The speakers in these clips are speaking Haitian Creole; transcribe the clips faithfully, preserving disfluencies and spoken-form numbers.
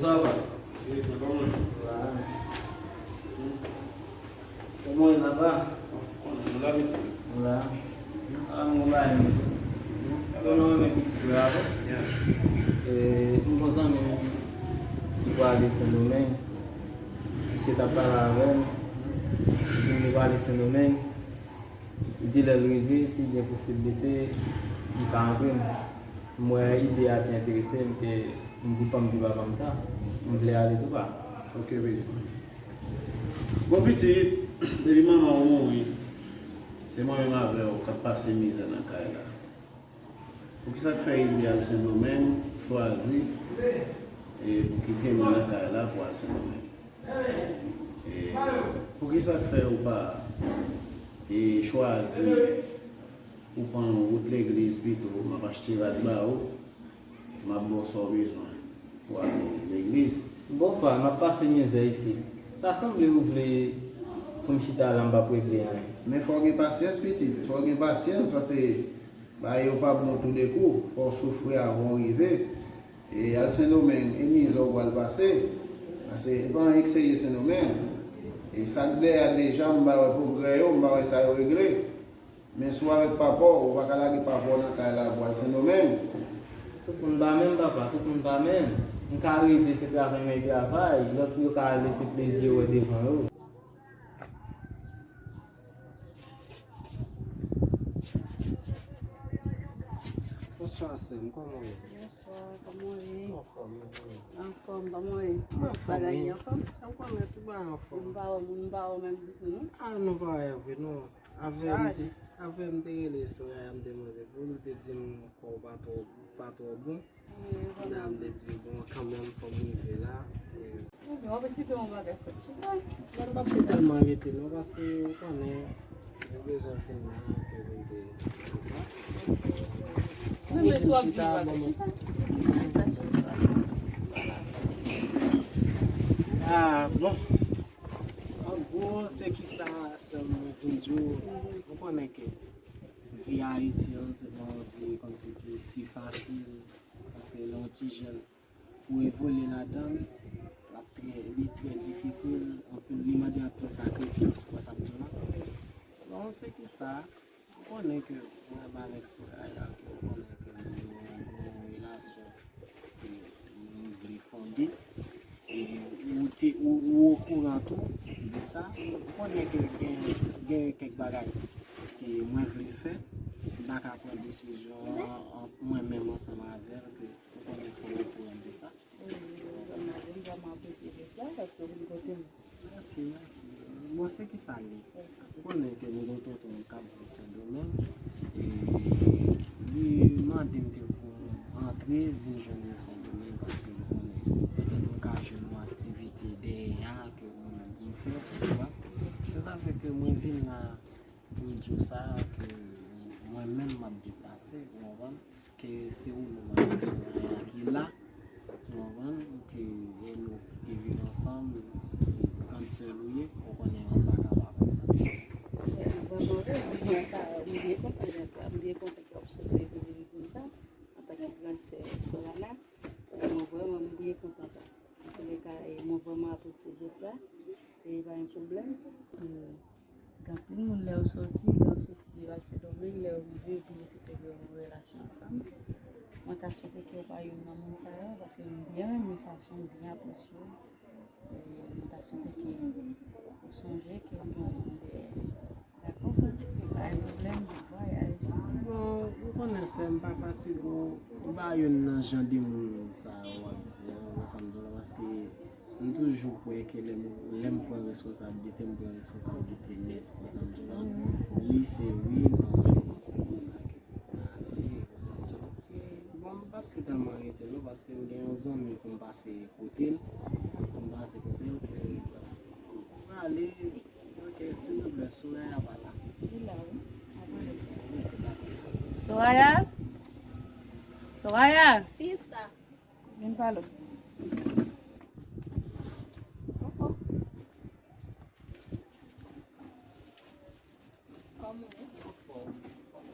Sa va? Wi, mwen kòman? Wa. Kòman w ye, papa? Konnen nou la, mesye. Nou la. A, mwen ba yon. Konnen w renmen pitit la, wi. Yeah. E, m gon zanmi m ki prale Sendomeng. Misye t ap pale avè m. Li di m li prale Sendomeng. Li di lè l rive, si l gen posiblite, li ka antre m. M wè ide a te enterese m, ke m di fò m di papa m sa. M vle ale tou pa. Ok, baby. Bon, pitit, depi manman w mouri, se mwen menm avè w k ap pase mizè nan kay la. Poukisa k fè ide al Sendomeng, chwazi, e pou kite mwen nan kay la pou al Sendomeng? E poukisa k fè ou pa, e, chwazi ou pran wout legliz pito, m ap achte rad ba ou, m ap ba w sa w bezwen pou ale legliz. Bon pa, m ap pase mizè isit. Ta sanble ou vle pou m chita la, m p ap regle anyen. Men fò w gen pasyans, pitit. Fò w gen pasyans, paske bagay yo pa bon toudekou. Fò w soufri avan w rive. E al Sendomeng, e mizè w pral pase. Paske e pa anyen k serye Sendomeng. E sa k dèyè a deja, m pa wè pwogrè yo, m pa wè sa yo regle. Men si w avèk papa w, ou pa ka lage papa w nan kay la pou al Sendomeng. Tout moun pa menm, papa, tout moun pa menm. M ka reve se travay mwen travay, lòt yo ka ale se plezi yo wè devan yo. Bonswa, sè m, kòman w ye? Bonswa, kòman w ye? Anfòm, wi. Anfòm, kòman w ye? Anfòm, bagay wi. Anfòm? Ou konnen tout bagay anfòm. M pa wè, m pa wè menm ditou, non? A, nou pa wè vre, non. Avè m te, avè m te rele Soraya, m te mande pou l, li te di m kò w pa twò, pa twò bon. Wi, m konnen. Kounye a m te di, bon, kanmenm, fò m rive la. E, ebyen, w ap esplike yon bagay, frè m. Chita. Mwen pa p se tèlman rete, non, paske ou konnen, mwen bezwen fin la, ke mwen te fè sa. Mwen bezwen chita, bon, chita. A, bon. An gwo, se kisa sèlman pou m di w, ou konnen ke vi Ayiti an, se pa yon vi kòmsi ki si fasil, paske lè yon ti jèn pou evolye ladan l, l ap trè, li trè difisil, anpil, li mande anpil sakrifis, wè sa m di w la. Bon, se kisa, ou konnen ke mwen menm avèk Soraya, ke ou konnen ke nou gen yon bon relasyon ke nou vle fonde. E ou te, ou, ou okouran tou de sa. Ou konnen ke gen, gen kèk bagay ke mwen vle fè. M pa ka pran desizyon an ant mwen menm ansanm avè l, ke ou konnen fò m okouran de sa. Wi, m vrèman, m vrèman apresye jès la, paske w vin kote m. Mèsi, mèsi. Bon, se kisa l ye? Ou konnen ke m gen tonton m k ap viv Sendomeng. E li mande m ke pou m antre vin jwenn li Sendomeng paske li konnen petèt m ka jwenn yon aktivite dèyè a ke mwen menm pou m fè, ou konprann? Se sa fè ke mwen vin la pou m di w sa, ke mwen menm m ap deplase, ou konprann? Ke se ou menm avèk Soraya ki la, ou konprann, ke e nou ki viv ansanm, se grann sè l ou ye, ou konnen ou pa ka pa konn sa. Vrèman vre, mwen sa, m byen kontan jan sa, m byen kontan ke w ap chwazi pou vin di m sa, antanke grann sè Soraya, mwen vrèman m byen kontan sa. Antouleka, e mwen vrèman apresye jès la, e pa gen pwoblèm. E, Gen anpil moun lè yo soti, lè yo soti al Sendomeng, lè yo rive, yo bliye se te gen yon relasyon ansanm. Mwen ta swete ke w pa youn nan moun sa yo, paske m byen renmen fason w byen apresye w. E mwen ta swete ke ou sonje ke w gen yon moun dèyè. Dakò? Pa gen pwoblèm, bon vwayaj. Bon, ou konnen sè m pa fatige w, ou pa youn nan jan de moun sa yo w ap di an, wè sa m di w la, paske M toujou kwè ke lè m, lè m pran responsablite, m pran responsablite nèt, ou konprann sa m di w la? Wi, se wi, non, se non, se konsa ke bagay la ye, ou konprann sa m di w la? Bon, m p ap si tèlman rete non, paske m gen yon zanmi pou m pase kote l, pou m pase kote l, ke m prale, ok, silvouplè, Soraya pa la? Li la, wi. Apre. Soraya? Soraya? Sista. Vin pale. Oh, oh. Kòman w ye? Anfòm, anfòm.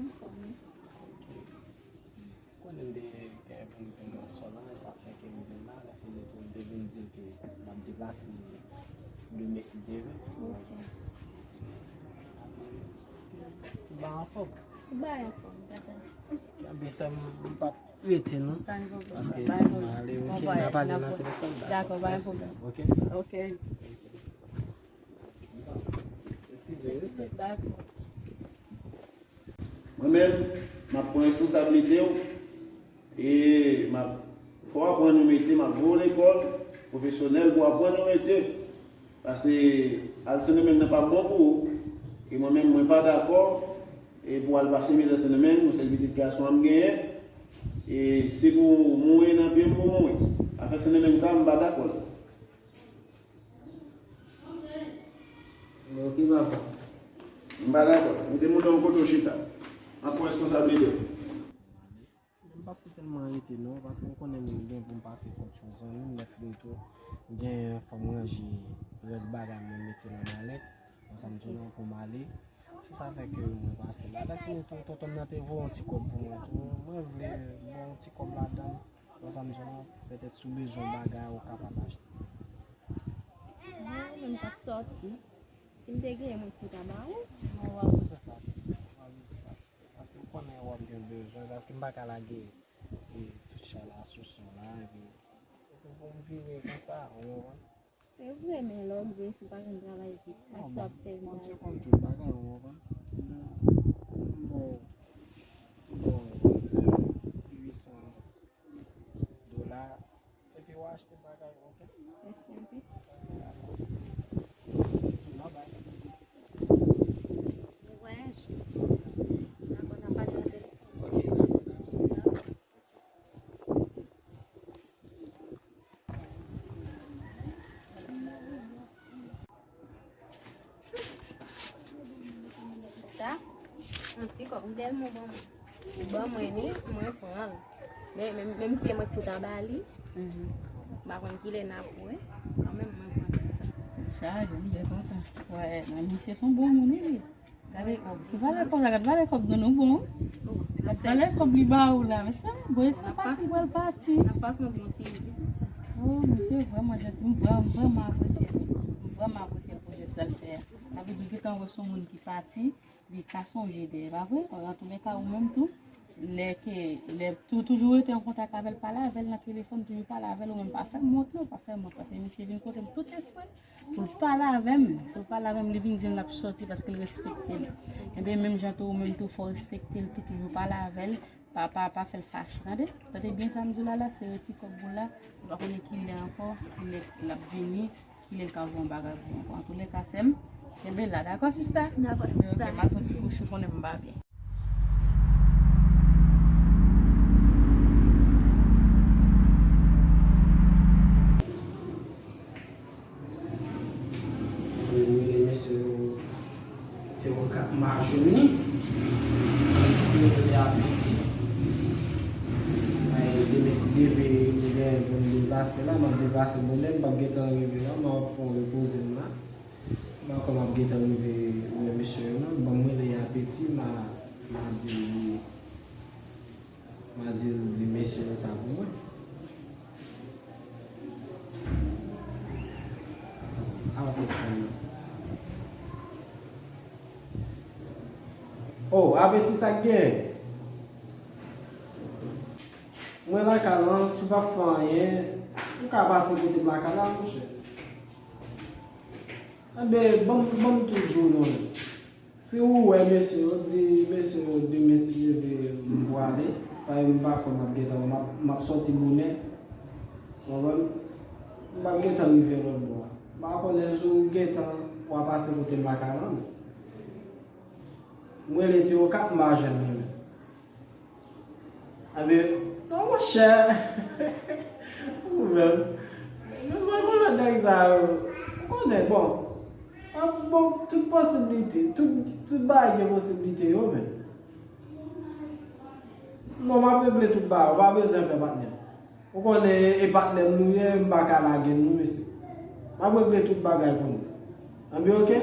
Anfòm, wi. Konnen m te gen pou m vin nan sòl la, e sa fè ke m vin M ap deplase demen si Dye vle. Ok. Tout bagay anfòm. Tout bagay anfòm, pèsonn. Kenbe sa, m p ap rete non. Pa gen pwoblèm. Paske m ale, ok, n a pale nan telefòn. Dakò, pa gen pwoblèm. Ok. Ok. Eskize, wi, sè. Dakò. Mwen menm, m ap pran responsablite w. E m ap fè w aprann yon metye, m ap voye w lekòl pwofesyonèl pou w aprann yon metye. Paske al Sendomeng nan p ap bon pou ou. E mwen menm, mwen pa dakò e pou w al pase mitan Sendomeng, yon sèl pitit gason an m genyen. E se pou mouri nan pye m pou mouri. Afè Sendomeng sa, m pa dakò l. Ok, papa. M pa dakò. Mete moun nan yon kote w chita. M ap pran responsablite w. M p ap si tèlman rete non, paske m konnen m gen pou m pase kot yon zanmi m, nèf retou. M gen fò m ranje rès bagay m, mete nan malèt. Bon, sa m di non pou m ale. Se sa fè ke mwen pase la. Lè fini tou, tonton m nan te voye yon ti kòb pou mwen tou. Mwen vle bon yon ti kòb ladan. Bon, sa m di non, petèt si w bezwen bagay, ou kapab achte. Mwen menm k ap sòti. Si m te genyen, mwen te ta ba ou. Non, w ap bezwen fatige. W ap bezwen fatige. Paske m konnen w ap gen bezwen, paske m pa ka lage e tout chay la sou son la, epi, epi pou m vire konsa, ou konprann? Se vre, men lè w gen, si w pa jwenn travay, epi taksi w ap sèvi la. Bondye konn tout bagay, ou konprann? M ba w, m ba w uit san dola, epi w achte bagay, ok? Mèsi anpil. Bye bye. Bon vwayaj. Mèsi. Dakò, n a pale nan telefòn. Ok, dakò, dakò. Sa, yon ti kòb, m tèlman bon. Ban mwen li, mwen pran l. Men, men, menm si se mwen ki pou ta ba li, m pa konn kilè n ap wè, kanmenm mwen pran ti sa. Chaje, m byen kontan. Wè, men misye se yon bon moun, wi. Gade kòb. Valè kòb la, gade valè kòb grann ou bon. Gade valè kòb li ba ou la. Men sa, bon, e son pati, l pral pati. N ap pase yon bon ti wi, sista. Oh, misye vrèman janti, m vrèman, m vrèman apresye l. M vrèman apresye l pou jès sa l fè a. Sa vle di, ou gentan wè se yon moun ki pati, li ka sonje dèyè, pa vre? Antoulèka, ou menm tou, lè ke, lè tou, toujou rete an kontak avè l, pale avè l nan telefòn, toujou pale avè l, ou menm pa fè m wont non, pa fè m wont, paske misye vin kote m tout espre pou l pale avè m, pou l pale avè m, li vin di m l ap sòti paske l respekte m. Enben, menm jan tou, ou menm tou, fò w respekte l tou, toujou pale avè l, pa, pa, pa fè l fache, tande? Tande byen sa m di w la, la, se yon ti kòb pou l la, ou pa konnen kilè ankò, kilè l ap vini, kilè l ka voye yon bagay pou ou ankò. Antoulèka, sè m, kenbe la, dakò, sista? Dakò, sista. Ok, m al fè yon ti kouche, ou konnen m pa byen. Se rele mesye yo, se yo k ap majoni. Se rele apeti. Ay, demen si Dye vle, m gen pou m deplase la, m ap deplase bonè, m p ap gentan rive la, m ap fè yon repoze m la. M pa kwè m ap gentan rive wè mesye yo non. Ban m rele apeti, m a, m a di li. M a di l di mesye yo sa pou mwen. Avan pou fanm nan. Oh, apeti sa k gen? Mwen lakay lan, si w pa fè anyen, ou ka pase kote m lakay la, monchè. Enben, ban m, ban m tou di w non. Si ou wè mesye yo, di mesye yo demen si Dye vle m pwale, paske m pa kwè m ap gentan, m ap, m ap sòti bonè. Ou konprann? M p ap gentan rive lòt bò a. M pa konnen si w gentan, w a pase kote m lakay lan, men. M rele ti okap, m pa jwenn li menm. Ebyen, non, monchè. Ou menm. Mwen konnen nèg sa yo. Ou konnen, bon. Ap, bon, tout posiblite, tout, tout bagay gen posiblite yo, men. Non, m ap regle tout bagay, ou pa bezwen pè patnè. Ou konnen e patnè m nou ye, m pa ka lage nou, mesye. M ap regle tout bagay pou nou. Anben, oke?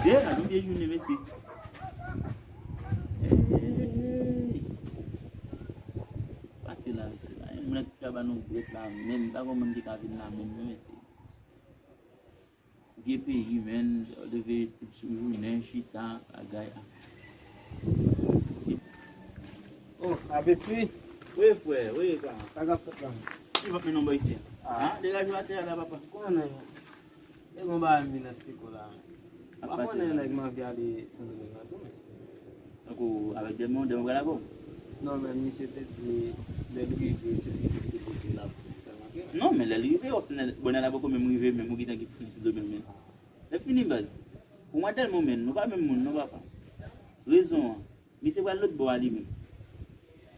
Ye, nou byen jounen, mesye. Ey! Pase la, mesye, la. Moun nan ki ka ba nou bwèt la, menm, pa gon moun ki ka vin la, menm, non, mesye. Vye peyi, menm, leve tout jounen, chita, bagay. Oh, apeti. Wi, frè, wi, pa. Sa k ap fèt la? Ki va fè non, bò isi? Ah. Ah, degaje w atè a la, papa. Kòman nan yo? E gon bagay m vin eksplike w la, men. Ap pase la. Ou pa konnen nèg m anvi ale Sendomeng nan tou, men. Tankou avèk Dèmon, Dèmon pral avè w? Non, men misye te di, lè l rive, se li ki se kote l ap fè m antre, men. Non, men lè l rive, w ap fè bonè la poko menm rive, menm ou gentan gen fini Sendomeng, men. Lè fini, baz. Pou mwen, Dèmon, men, nou pa menm moun, non, papa. Rezon an. Misye pral lòt bò a li menm.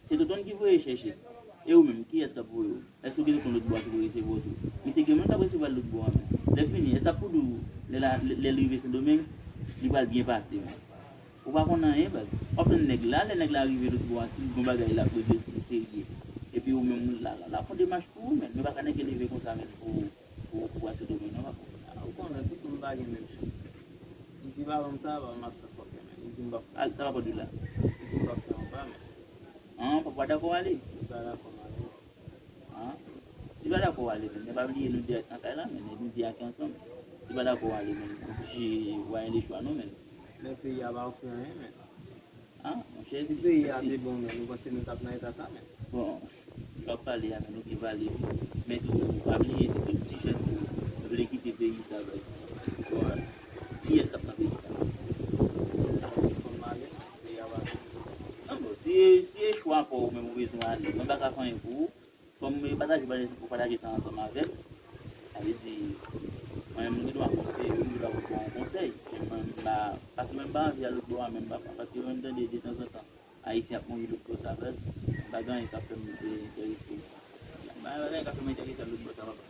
Se Tonton ki voye chèche. E ou menm, kiyès k ap voye w? Èske w gen tonton lòt bò a ki voye resevwa w tou? Misye gen moun k ap resevwa l lòt bò a menm. Lè fini, èske sa pou di w, lè la, lè, lè l rive Sendomeng, li pral byen pase menm? Ou pa konn anyen, baz. W ap tann nèg la, lè nèg la rive lòt bò a, si l gon bagay l ap regle ki serye. Epi ou menm, la, la, l ap fè yon demach pou ou menm. Men pa ka nèg leve konsa menm pou Pou, pou pase domèn nan, papa. Ah, ou konnen, tout moun pa gen menm chans, men. Li di papa m sa, papa m ap fè fòkè, men. Li di m p ap fè. Al, sa papa di la? Li di m p ap fè anba, men. An, papa dakò ale? Li pa dakò m ale. An? Si pa dakò ale, men, men pa bliye nou de nan kay la, men, nou de ak ansanm. Si pa dakò ale, men, nou oblije vwaye lechwa nou, men. Men peyi a pa ofri anyen, men. Ah, monchè, si peyi a te bon, men, nou panse nou t ap nan eta sa, men? Bon, lè w ap pale a, men, nou byen pale. Men tou, pa bliye, si tout ti jèn nou vle kite peyi sa, baz. Bon, kiyès k ap nan peyi sa? Fò m ale, men, peyi a pa bon. Non, bon, si, si e chwa pa w, men ou bezwen ale, mwen pa ka fè anyen pou ou. Fò m pataje, ou pataje sa ansanm avè m. Sa vle di, mwen menm, m gen dwa konseye, m gen dwa ba w yon konsèy. Men mwen, m pa, paske mwen, m pa anvi al lòt bò a menm, papa. Paske mwen, m tande detanzantan, Ayisyen ap mouri lòt bò sa, baz, m pa gen anyen k ap fè m, e, enterese. M pa gen anyen k ap fè m enterese al lòt bò sa, papa.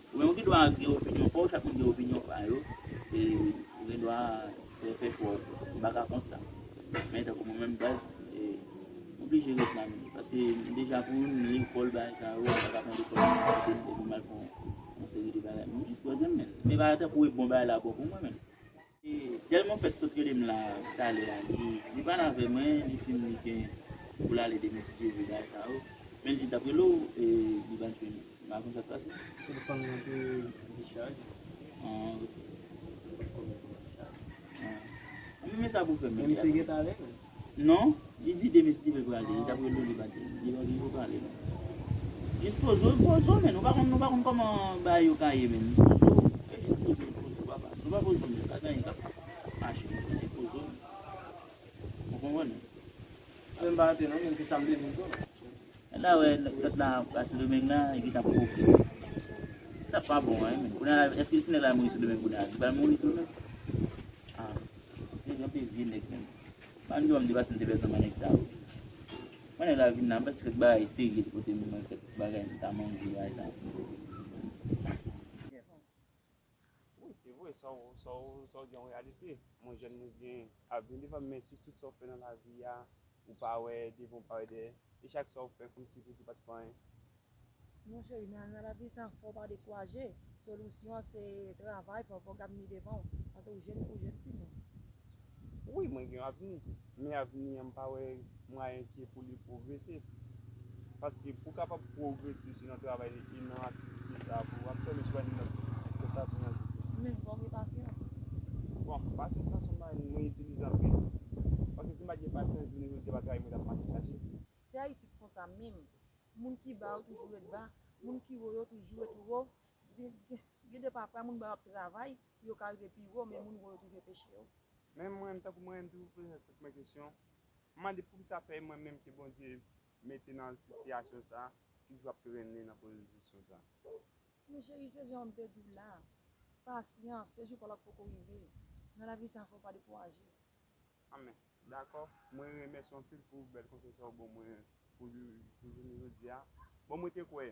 Ou menm, ou gen dwa gen opinyon pa w, chak moun gen opinyon pa yo. E, ou gen dwa fè, fè chwa w. M pa ka kont sa. Men tankou mwen menm, baz, e, m oblije ret la, men. Paske deja pou m lekòl, bagay sa yo, m pa ka pran lekòl, epi m al fè yon, yon seri de bagay. M dispoze m, men. Men bagay tankou e bon bagay la bon pou mwen, men. E, Dèlmon fèt sot rele m la, talè a. Li, li pale avè mwen, li di m li gen pou l ale demen, si Dye vle, bagay sa yo. Men li di l t ap rele w, e, li pa t jwenn ou. M pa konn sa k pase. Telefòn mwen te dichaj. Ah, ok. Kòman pou dichaj? Ah. Men, men sa pou fè, men. Men misye gentan ale, men. Non, li di demen si Dye vle l prale. Li t ap rele w, li pa t, li pa, li pa prale, non. Jis poze w, poze w, men. Nou pa konn, nou pa konn kòman bagay yo ka ye, men. Poze w, e jis poze w, poze w, papa. Si w pa poze w, men, pa gen anyen k ap mache, men. Poze w. Ou konprann? Men m pa antre, non, men se sa m te di w, non. Gad la, wè, lòt la, pase domèn la, epi t ap pwoke. Sa pa bon, en, men. Kounye a, èske si nèg la mouri sou domèn kounye a, li pral mouri tou, menm? Ah, nèg anpe vye nèg, menm. Pa m di w, m te pase, m te fè zanmi nèg sa yo. Mwen, nèg la vin la, m panse kèk bagay serye te pote m, mwen, kèk bagay m ta manje, bagay sa. Wi, se vre, sa w, sa w, sa w di an reyalite. Mwen jèn, mwen gen avni devan m, men si tout sa w fè nan lavi a, ou pa wè devan, ou pa wè dèyè. E chak sa w fè kòmsi pou di w pa t fè anyen. Non, cheri, nan, nan lavi sa, fò w pa dekouraje. Solisyon an, se travay, fò, fò w gade avni devan w. Paske ou jèn, ou jèn timoun. Wi, mwen gen yon avni. Men avni an, m pa wè mwayen ki pou li pwogrese. Paske pou w kapab pwogrese, se nan travay e nan aktivite sa pou w ap fè, men si w pa gen aktivite sa pou nan aktivite. Men fò w gen pasyans. Bon, pasyans sa se yon bagay mwen itilize anpil. Paske si m pa t gen pasyans, jounen jodi a pa travay mwen t ap mache chache. Se Ayiti ki konsa menm. Moun ki ba yo toujou ret ba, moun ki wo yo toujou ret wo. Gen, gen, gen de pafwa moun ba yo ap travay pou yo ka rive pi wo, men moun wo yo toujou enpeche yo. Men mwen, tankou mwen, m toujou poze tèt mwen kesyon. M mande poukisa fè mwen menm ke Bondye mete nan sitiyasyon sa, toujou ap trennen nan pozisyon sa. Men cheri, se jan m te di w la. Pasyans, se jou pa w la k poko rive. Nan lavi sa, fò w pa dekouraje. Amèn. Dakò. Mwen remèsye w anpil pou bèl konsèy sa w ban mwen pou, pou jounen jodi a. Bon, mwen te kwè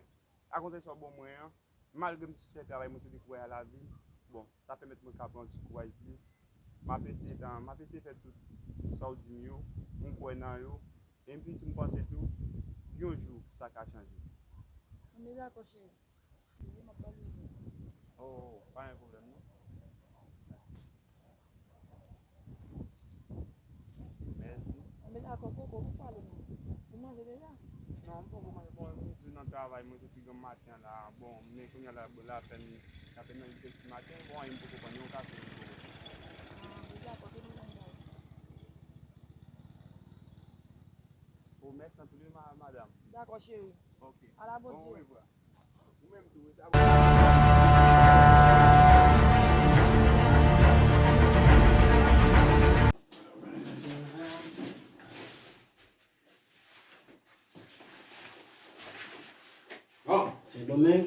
a konsèy sa w ban mwen an, malgre m te sot fè travay, mwen te kwè a lavi. Bon, sa pèmèt mwen ka pran ti kouraj plis. M ap eseye tan, m ap eseye fè tout sa w di m yo, m kwè nan yo. Epi tou m panse tou, yon jou sa ka chanje. Anben dakò cheri. Wi, m ap ba l yon jou. Oh, pa gen pwoblèm non. travay, mwen soti granm maten an la. Bon, men kounye a la, bon, lapèn, lapèn nan li depi maten, bon, anyen m poko pran, yon kafe m poko pran. Ah, bon, dakò, ke nou jwenn la. Bon, mèsi anpil, wi, ma-, madanm. Dakò, cheri. Ok. Ala Bondye. Bon, orevwa. Ou menm tou, wi, sa bon. Bon, Sendomeng,